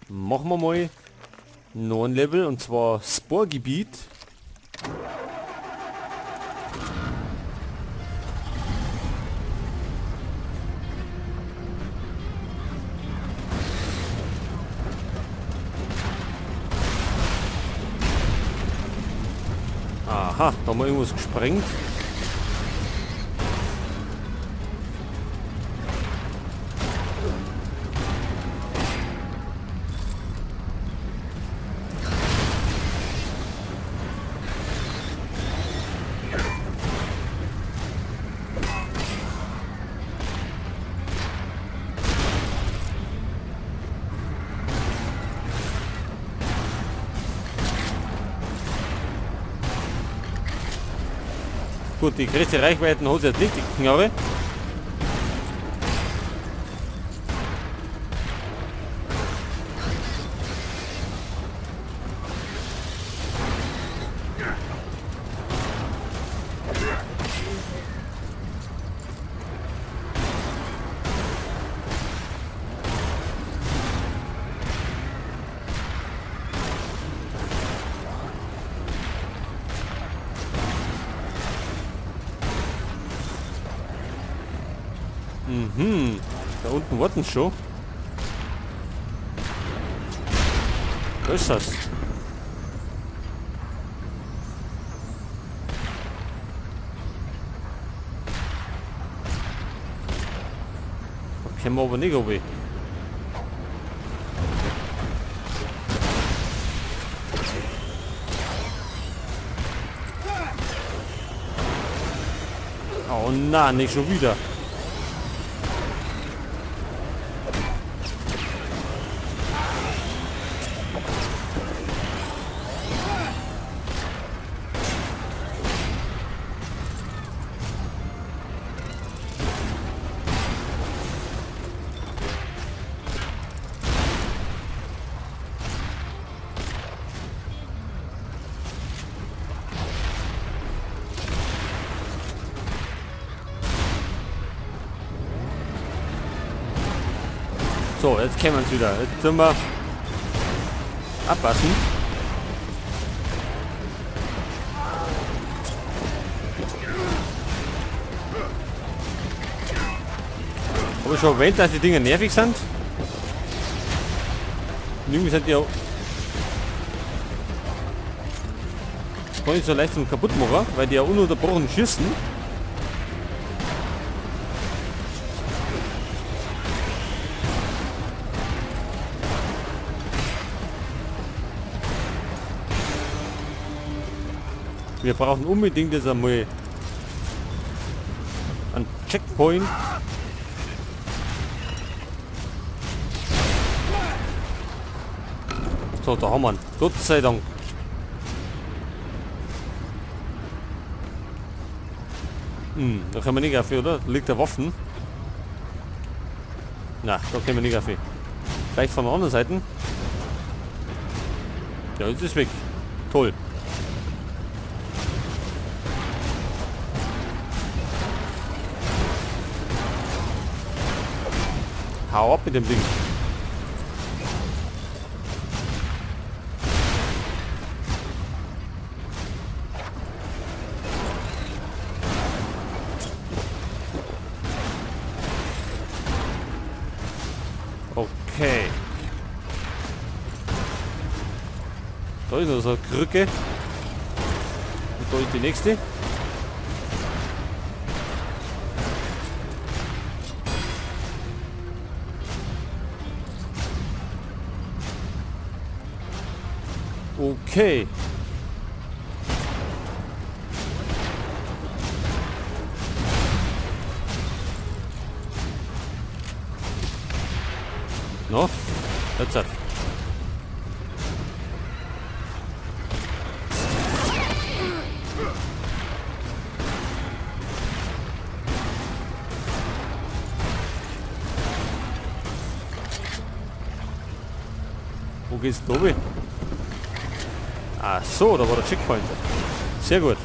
Machen wir mal noch ein Level, und zwar Sporegebiet. Aha, da haben wir irgendwas gesprengt. Gut, die größte Reichweite hat sie jetzt nicht, die Knarre. Mhm, da unten warten schon. Was ist das? Da können wir aber nicht runter. Oh nein, nicht schon wieder. So, jetzt kennen wir uns wieder. Jetzt sind wir abpassen. Habe ich schon erwähnt, dass die Dinger nervig sind? Und irgendwie sind die auch gar nicht so leicht zum Kaputtmachen, weil die ja ununterbrochen schießen. Wir brauchen unbedingt jetzt einmal einen Checkpoint. So, da haben wir ihn. Gott sei Dank. Hm, da können wir nicht auf, oder? Da liegt der Waffen. Na, da können wir nicht auf. Vielleicht von der anderen Seite. Ja, jetzt ist weg. Toll. Hau ab mit dem Ding. Okay. Da ist noch so eine Krücke. Und da ist die nächste. Okay. No, that's it. Wo geht's denn runter? Ach so, da war der Checkpoint. Sehr gut.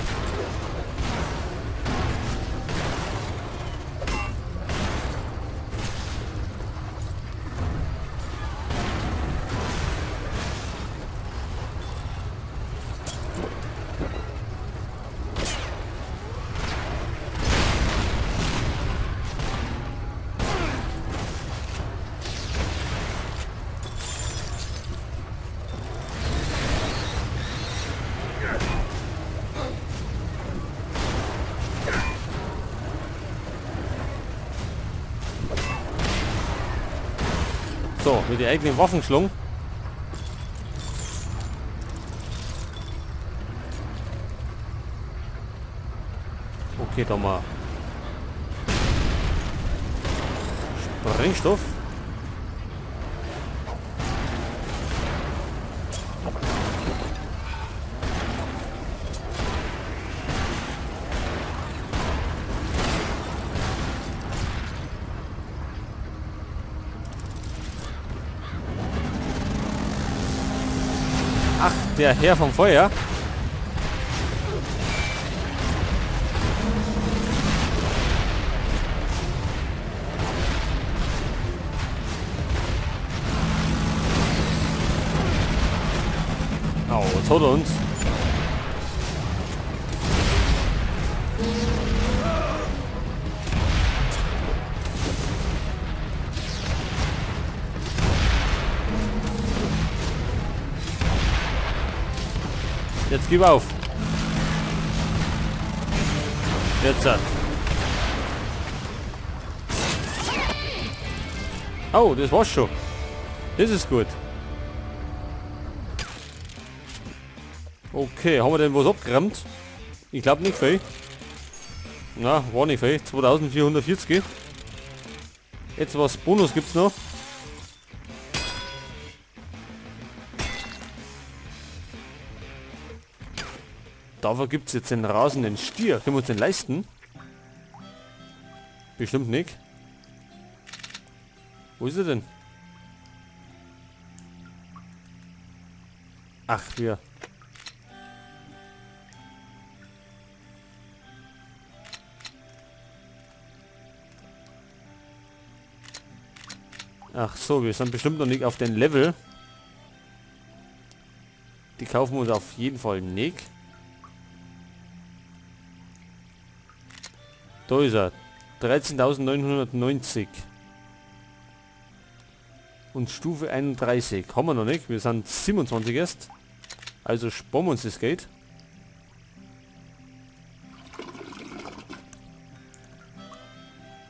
So, mit den eigenen Waffen geschlagen. Okay, da mal Sprengstoff. Ach, der Herr vom Feuer. Oh, jetzt hat er uns. Jetzt gib auf. Jetzt hat. Oh, das war's schon. Das ist gut. Okay, haben wir denn was abgeräumt? Ich glaube nicht viel. Na, war nicht viel. 2440. Jetzt was Bonus gibt's noch. Dafür gibt's jetzt den rasenden Stier. Können wir uns den leisten? Bestimmt nicht. Wo ist er denn? Ach, hier. Ach so, wir sind bestimmt noch nicht auf den Level. Die kaufen wir uns auf jeden Fall nicht. Da ist er. 13.990. Und Stufe 31. Haben wir noch nicht. Wir sind 27 erst. Also sparen wir uns das Geld.